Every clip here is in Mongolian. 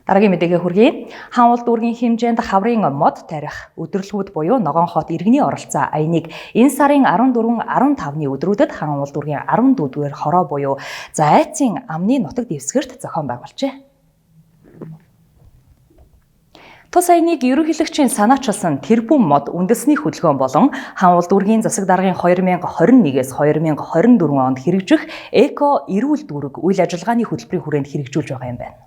Дараагийн мэдээгээ хүргэе. Хаан уул дүүргийн хэмжээнд хаврын мод тарих өдөрлгүүд буюу Ногоон хот иргэний оролцоо аяныг энэ сарын 14, 15-ны өдрүүдэд Хаан уул дүүргийн 14-р хороо буюу Зайцын амны нутаг дэвсгэрт зохион байгуулжээ. Тус аяныг ерөнхийлөгчийн санаачилсан тэрбум мод үндэсний хөдөлгөөн болон Хаан уул дүүргийн засаг даргын 2021-ээс 2024 онд хэрэгжих эко эрүүл дүүрэг үйл ажиллагааны хөтөлбөрийн хүрээнд хэрэгжүүлж байгаа юм байна.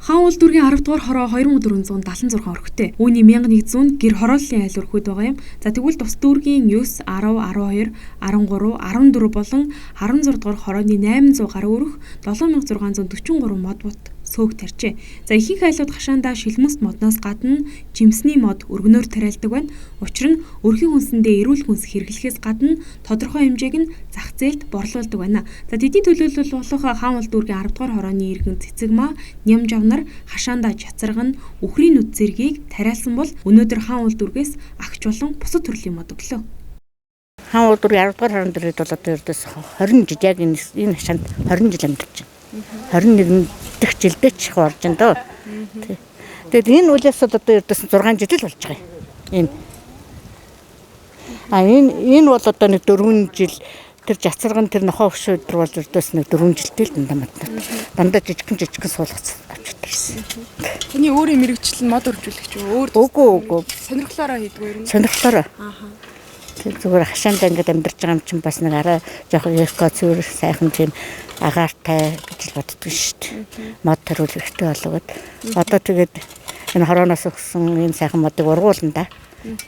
Хаан уул дүүргийн 10 дугаар хороо 2476 өрхтэй. Үүний 1100 гэр хорооллын айл өрхүүд байгаа юм. За тэгвэл тус дүүргийн 9, 10, 12, 13, 14 болон 16 дугаар хорооны 800 гаруй өрх 7643 мод бут сөөг тарьжээ. За ихэнх айлууд хашаандаа шилмэст модноос гадна жимсний мод өргөнөөр тариалдаг байна. Учир нь өрхийн хүнсэндээ эрүүл хүнс хэрэглэхээс гадна тодорхой хэмжээг нь зах зээлд борлуулдаг байна. За тэдний төлөөлөл болох Хаан уул дүүргийн 10 дугаар хорооны иргэн Цэцэгмаа, Ням жавнар хашаандаа чацарган үхрийн нүд зэргийг тариалсан бол өнөөдөр Хаан уул дүүргээс агч болон бусад төрлийн мод өглөө. Хаан уул дүүргийн 10 дугаар хорон дээр бол одоо ердөөс 20 жил яг энэ хашаанд 20 жил амьдарч байна. 21 дэх жилдээ ч их орж ин дөө. Тэгээд энэ үйл явцад одоо ердөөс 6 жил л болж байгаа юм. Энэ. А энэ бол одоо нэг 4 жил тэр жацарган тэр нохоо хөшөө өдр бол ердөөс нэг 4 жилтэй л дандаа моднот. Дандаа жижигхэн жижигхэн суулгац авч ирсэн. Таны өөрийн мэрэгжил нь мод өржүүлэх үү? Өөр Үгүй үгүй. Сонирхлоороо хийдгүү юм. Сонирхлоороо. Тэр зүгээр хашаандаа ингээд амьдарч байгаа юм чинь бас нэг арай жоохон эко цэвэр сайхан тийм агаартай гэж л боддог шүү дээ. Мод тариул хэрэгтэй болгоод одоо тэгээд энэ хорооноос өгсөн энэ сайхан модыг ургуулна да.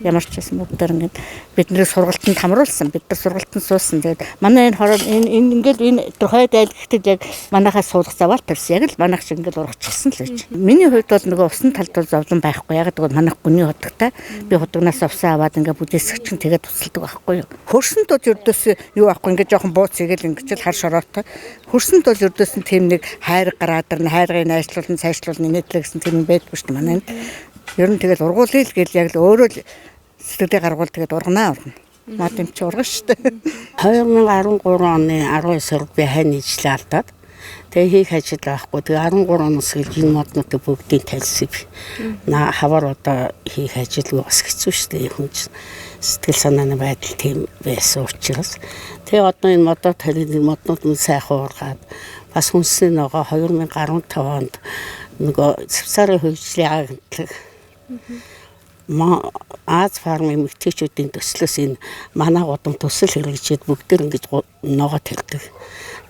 Ямар ч байсан бүгдээр ингээд бидний сургалтанд хамруулсан, бид нар сургалтанд суусан. Тэгээд манай энэ хороо энэ энэ ингээд энэ тэр хойд айл гэхдээ яг манайхаас суулгах заваал тавьсан. Яг л манайх шиг ингээд ургачихсан л байж. Миний хувьд бол нөгөө усан талд бол зовлон байхгүй. Яг тэгвэл манайх гүний хутагтай. Би хутагнаас увсаа аваад ингээд бүдээсгчин тэгээд тусалдаг байхгүй юу. Хөрсөнд бол ердөөс юу байхгүй ингээд жоохон бууц игээл ингээд л хар шороотой. Хөрсөнд бол ердөөс нь тийм нэг хайр гараадар нь хайргыг найшлуулна, сайшлуулна инээдлээ гэсэн тийм юм байдгүй шүү дээ манай энд. Ер нь тэгэл ургуулъя л гэл яг л өөрөө л сэтгэлээ гаргуул тэгээд урганаа ургана. Мод юм чи ургана шүү дээ. 2013 оны 12 сард би хань ижлээ алдаад тэгээ хийх ажил байхгүй. Тэгээ 13 оноос эхэлж энэ моднуудыг бүгдийг тайлсан би. На хавар одоо хийх ажилгүй бас хэцүү шүү дээ. Хүн чинь сэтгэл санааны байдал тийм байсан учраас. Тэгээ одоо энэ модоо тарин моднууд нь сайхан ургаад бас хүнсний ногоо 2015 онд нөгөө Цэвсарын хөгжлийн агентлаг Аз фарм эмэгтэйчүүдийн төслөөс энэ манай гудам төсөл хэрэгжээд бүгдээр ингэж ногоо тарьдаг.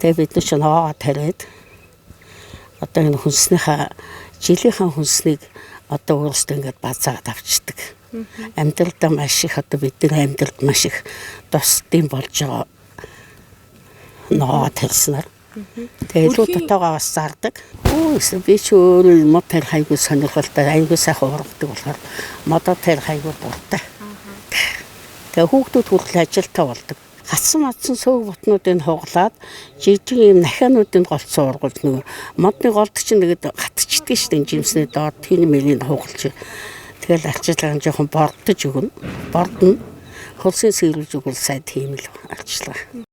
Тэгээ бид нар ч ногоогоо тариад одоо энэ хүнснийхаа жилийнхаа хүнснийг одоо өөрсдөө ингэж базаагаад авчдаг. Амьдралдаа маш их одоо бидний амьдралд маш их тусдын болж байгаа ногоо тарьснаар. Тэгээ илүү дотоогоо бас зардаг. Өө би ч өөрөө мод тарих айгүй сонирхолтой, айгүй сайхан ургадаг болохоор модоо тарих айгүй дуртай. Тэгээ хүүхдүүд хүртэл ажилтаа болдог. Гацсан мадсан сөөг ботнуудыг хуглаад жижиг юм нахиануудыг голцсон ургуулж нөгөө модны голд чинь нэгэд гатчдаг шүү дээ жимсний доор тийм мэрийг хугалж. Тэгэл арчилгаа нь жоохон бордож өгнө. Бордно. Хөлсийн сэрүүлж өгвөл сайн тийм л арчилгаа.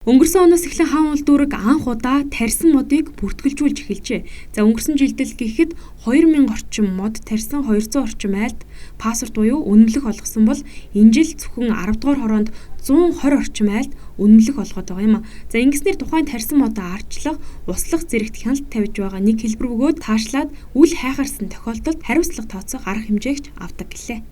Өнгөрсөн оноос эхлэн Хаан уул дүүрэг анх удаа тарьсан модыг бүртгэлжүүлж эхэлжээ. За өнгөрсөн жилдэл гэхэд 2000 орчим мод тарьсан 200 орчим айлд паспорт буюу үнэмлэх олгосон бол энэ жил зөвхөн 10 дугаар хороонд 120 орчим айлд үнэмлэх олгоод байгаа юм а. За ингэснээр тухайн тарьсан модоо арчлах, услах зэрэгт хяналт тавьж байгаа нэг хэлбэр бөгөөд таашлаад үл хайхарсан тохиолдолд хариуцлага тооцох арга хэмжээгч авдаг гэлээ.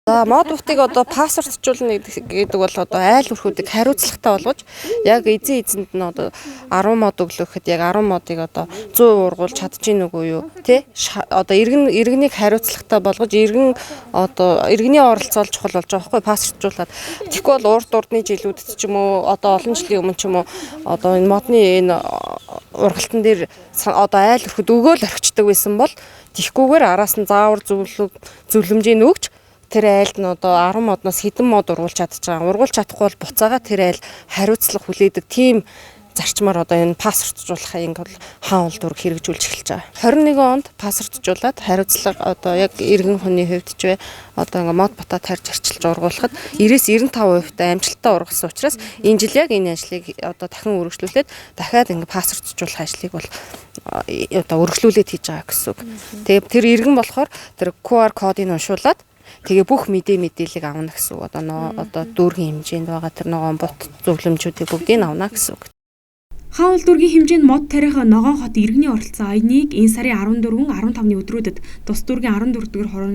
За мод бутыг одоо паспортжуулна гэдэг бол одоо айл өрхүүдийг хариуцлагатай болгож яг эзэн эзэнд нь одоо 10 мод өглөөхөд яг 10 модыг одоо 100% ургуулж чадчих нүггүй юу тий одоо иргэнийг хариуцлагатай болгож иргэн одоо иргэний оролцоо чухал болж байгаа байхгүй паспортжуулаад тэгэхгүй бол урд урдны жилүүдэд ч юм уу одоо олон жилийн өмнө ч юм уу одоо энэ модны энэ ургалтан дээр одоо айл өрхөд өгөөл орхичдаг байсан бол тэгхгүйгээр араас нь заавар зөвлөмжийг өгч тэр айлд нь одоо 10 модноос хэдэн мод ургуулж чадчих байгаа. Ургуулж чадахгүй бол буцаага тэр айл хариуцлага хүлээдэг тийм зарчмаар одоо энэ паспортжуулах инг бол хаан уул дүүрэг хэрэгжүүлж эхэлж байгаа. 21 онд паспортжуулаад хариуцлага одоо яг иргэн хүний хувьд ч бай одоо ингээ мод бута тарьж арчилж ургуулахад 90-95% та амжилттай ургасан учраас энэ жил яг энэ ажлыг одоо дахин үргэлжлүүлээд дахиад ингээ паспортжуулах ажлыг бол одоо үргэлжлүүлээд хийж байгаа гэсэн үг. Тэгээ тэр иргэн болохоор тэр QR кодыг уншуулад тэгээ бүх мэдээллийг авна гэсэн үг. Одоо нөө одоо дүүргийн хэмжээнд байгаа тэр ногоон бут зөвлөмжүүдийг бүгдийг авна гэсэн үг. Хаан уул дүүргийн хэмжээнд мод тарих Ногоон хот иргэний оролцоо аяныг энэ сарын 14, 15-ны өдрүүдэд тус дүүргийн 14 дугаар хороо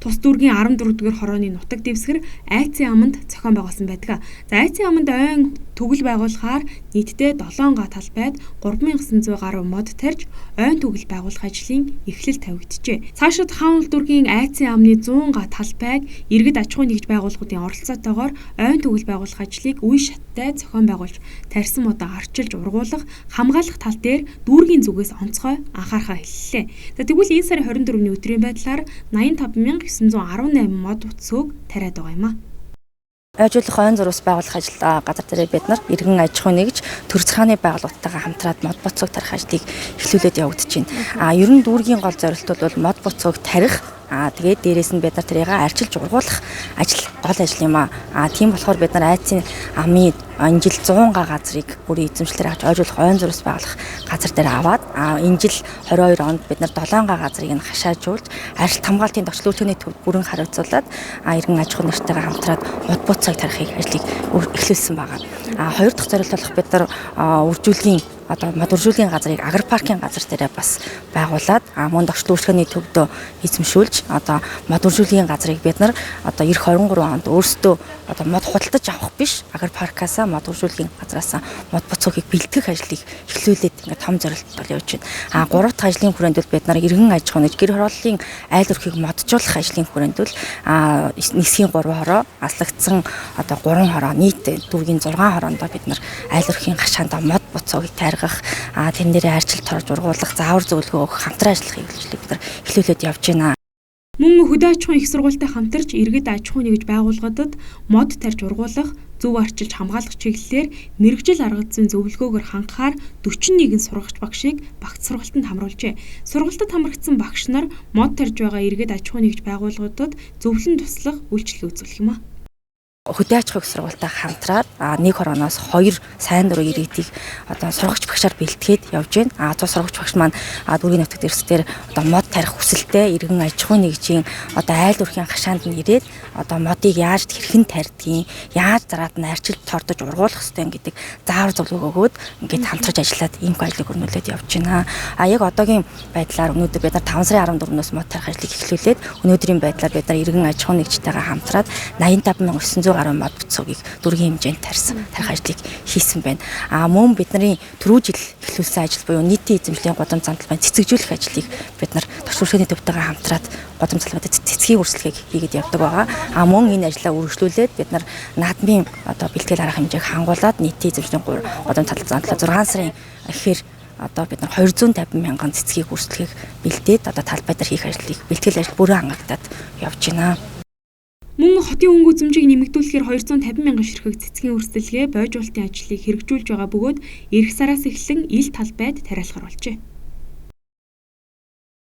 Тус дүүргийн 14 дугаар хорооны нутаг дэвсгэр Айцын аманд зохион байгуулсан байдаг. За Айцын аманд ойн төгөл байгуулахаар нийтдээ 7 га талбайд 3900 гаруй мод тарьж ойн төгөл байгуулах ажлын эхлэл тавигджээ. Цаашид Хаан уул дүүргийн Айцын амны 100 га талбайг иргэд аж ахуйн нэгж байгууллагуудын оролцоотойгоор ойн төгөл байгуулах ажлыг үе шаттай зохион байгуулж тарьсан модоо арчилж ургуулах, хамгаалах тал дээр дүүргийн зүгээс онцгой анхаарахаа хэллээ. За тэгвэл энэ сарын 24-ний өдрийн байдлаар 85 918 мод утсөөг тариад байгаа юм а. Ойжуулах ойн зурвас байгуулах ажил газар дээр бид нар иргэн аж ахуйн нэгж төр захааны байгууллагатайгаа хамтраад мод буцууг тарих ажлыг эхлүүлээд явагдаж байна. А ер нь дүүргийн гол зорилт бол мод буцууг тарих. Тэгээд дээрээс нь бид нар тэрийг арчилж ургуулах ажил гол ажил юм аа. Тийм болохоор бид нар Айцын амын энэ жил 100 га газрыг бүрийн эзэмшлээр авч ойжуулах ойн зурвас байгуулах газар дээр аваад энэ жил 22 онд бид нар 7 га газрыг нь хашаажуулж арилт хамгаалтын тогтчлуулгын төвд бүрэн харьцуулаад иргэн аж ахуйн нэгжтэйгээ хамтраад мод буцааг тарихыг ажлыг эхлүүлсэн байгаа. Хоёр дахь зорилт болох бид нар үржүүлгийн одоо мод үржүүлгийн газрыг агропаркийн газар дээрээ бас байгуулад мөн тогтчлуулгын төвдөө эзэмшүүлж одоо мод үржүүлгийн газрыг бид нар одоо эх 23 онд өөрсдөө одоо мод худалдаж авах биш агропаркаасаа мод үржүүлгийн газраасаа мод буцуугийг бэлтгэх ажлыг эхлүүлээд ингээд том зорилт бол явж байна. Гурав дахь ажлын хүрээнд бол бид нар иргэн аж ахуйн гэр хорооллын айл өрхийг моджуулах ажлын хүрээнд бол нисхийн 3 хороо аслагдсан одоо 3 хороо нийт дүүргийн 6 хороондоо бид нар айл өрхийн хашаандаа мод буцуугийг тарих, тэрэн дээрээ арчилт орж ургуулах, заавар зөвлөгөө өгөх, хамтран ажиллах хэрэглэлийг бид нар эхлүүлээд явж байна. Мөн хөдөө аж ахуйн их сургуультай хамтарч иргэд аж ахуйн нэгж байгууллагадад мод тарьж ургуулах, зөв арчилж хамгаалах чиглэлээр мэргэжил арга зүйн зөвлөгөөгөөр хангахаар 41 сургагч багшийг багц сургалтанд хамруулжээ. Сургалтад хамрагдсан багш нар мод тарьж байгаа иргэд аж ахуйн нэгж байгууллагуудад зөвлөн туслах үйлчилгээ үзүүлэх юм а. Хөдөө аж ахуйн их сургуультай хамтраад нэг хорооноос 2 сайн дурын иргэдийг одоо сургагч багшаар бэлтгээд явж байна. А сургагч багш маань дүүргийн нутаг дэвсгэр одоо мод тарих хүсэлтэй иргэн аж ахуйн нэгжийн одоо айл өрхийн хашаанд нь ирээд одоо модыг яаж хэрхэн тарьдгийг, яаж зараад нь арчилж тордож ургуулах ёстой гэдэг заавар зөвлөгөө өгөөд ингээд хамтарч ажиллаад ийм ажлыг өрнүүлээд явж байна. А яг одоогийн байдлаар өнөөдөр бид нар 5 сарын 14-өөс мод тарих ажлыг эхлүүлээд өнөөдрийн байдлаар бид нар иргэн аж ахуйн нэгжтэйгээ хамтраад 85 900 гаруй мод буцуугийг дүүргийн хэмжээнд тарьсан тарих ажлыг хийсэн байна. А мөн бидний түрүү жил эхлүүлсэн ажил буюу нийтийн эзэмшлийн гудам зам талбайн цэцэгжүүлэх ажлыг бид нар тогтвортой төвтэйгээ хамтраад гудам талбайд цэцгийн үрсэлгээг хийгээд явдаг байгаа. А мөн энэ ажлаа үргэлжлүүлээд бид нар наадмын одоо бэлтгэл арга хэмжээг хангуулад нийтийн эзэмшлийн гудам зам талбай 6 сарын эхээр одоо бид нар 250 мянган цэцгийг үрсэлгээг бэлдээд одоо талбай дээр хийх ажлыг бэлтгэл ажил бүрэн хангагдаад явж байна. Мөн хотын өнгө үзэмжийг нэмэгдүүлэхээр 250 мянган ширхэг цэцгийн өрсөлдөлгээ бойжуулалтын ажлыг хэрэгжүүлж байгаа бөгөөд эх сараас эхлэн ил талбайд тариалахар болжээ.